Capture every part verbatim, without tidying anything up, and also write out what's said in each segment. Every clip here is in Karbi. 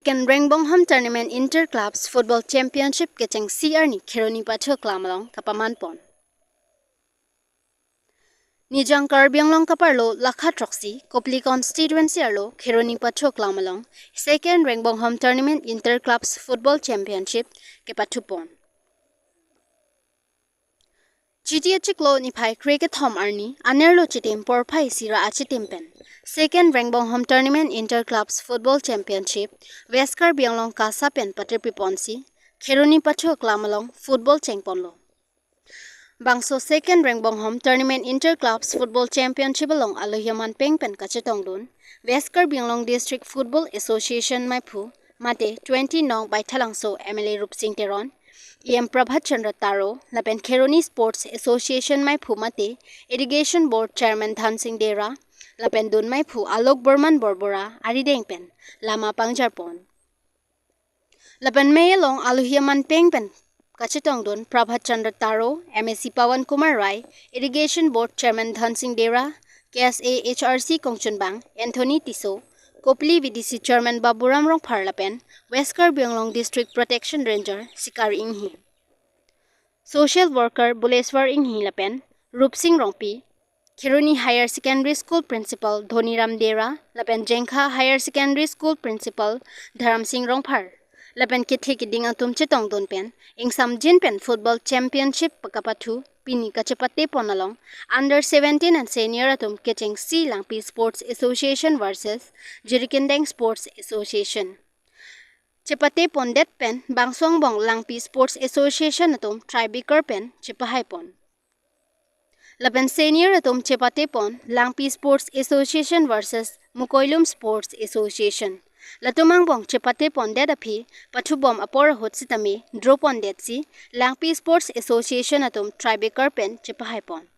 Ken Rengbonghom Tournament Inter Clubs Football Championship kechengsi arni Kheroni Pathu Aklam along kapaman pon. Nijang Karbi Anglong kaparlo lakha throksi, Kopili constituency arlo Kheroni Pathu Aklam along Second Rengbonghom Tournament Inter Clubs Football Championship kepathu pon. Chiti achiklo niphai kre kethom arni anerlo chitim porphai isi ra achitim pen Second Rengbonghom Tournament Inter Clubs Football Championship West Karbi Anglong KASA pen patirpi ponsi Kheroni Pathu Aklam along football chengponlo. Bangso Second Rengbonghom Tournament Inter Clubs Football Championship along alohi aman peng pen kachetongdun West Karbi Anglong District Football Association maiphu mate twenty nong Baithalangso M L A Rupsing Teron, E M Prabhat Chandra Taro, lapen Kheroni Sports Association maiphu mate Irrigation Board Chairman Dhansing Dera, lapen dun maiphu Alok Borman Borbora arideng pen lama pangjar pon. Lapen mei along alohi aman peng pen kachetongdun Prabhat Chandra Taro, M A C Pawan Kumar Rai, Irrigation Board Chairman Dhansing Dera, K S A H R C kongchunbang Anthony Tisso, Kopili V D C Chairman Baburam Rongphar lapen West Karbi Anglong District Protection Ranger Sikari Inghi. Social worker Buleswar Inghi lapen Rupsing Rongpi, Kheroni Higher Secondary School Principal Dhoniram Dera lapen Jengkha Higher Secondary School Principal Dharamsing Rongphar, lapen kethe keding atum chetongdun pen ingsamjin pen football championship pakapathu pini kachepate pon along under seventeen and senior atum kechengsi Langpi Sports Association versus Jirikindeng Sports Association. Chepate pondet pen bangso angbong Langpi Sports Association atum tiebreaker pen chepahai pon. Lapen senior atum chepate pon Langpi Sports Association versus Mukoilum Sports Association. Latum angbong chepate pondet aphi pathubom apor ahut sitame draw pondetsi Langpi Sports Association atum tiebreaker pen chepahai pon.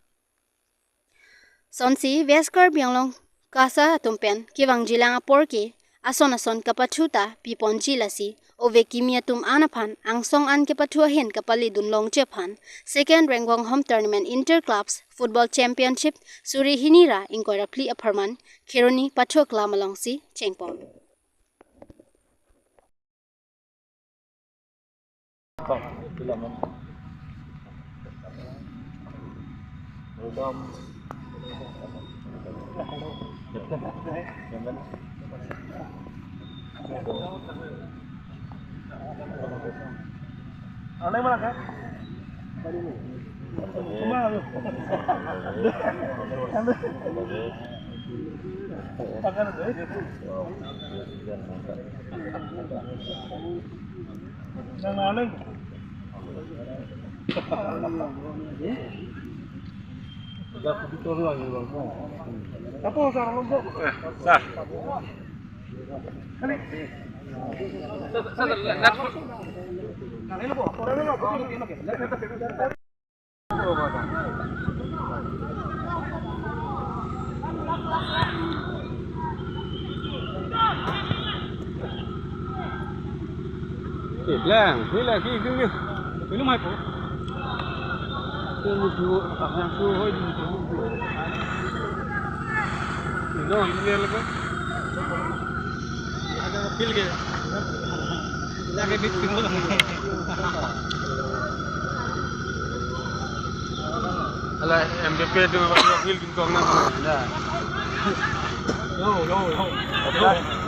Sonsi West Karbi Anglong KASA atum pen kevangjilang apor ke ason ason kapathu ta piponji lasi ove kimi atum an aphan angsong an kepathu ahin kapaledun longji aphan Second Rengbonghom Tournament Inter Clubs Football Championship suri hini ra ingkoi ra phli apharman Kheroni Pathu Aklam alongsi chengpon. Lang, hila ki dung ni. Minum hai po. Ko mu tu, ah, yang tu hoi di tu. Ini ni le ko. Ada feel ke. Lagi bit pin. Ala M B P tu apa feel kin kong na. Ya. Yo, yo, yo. Yo.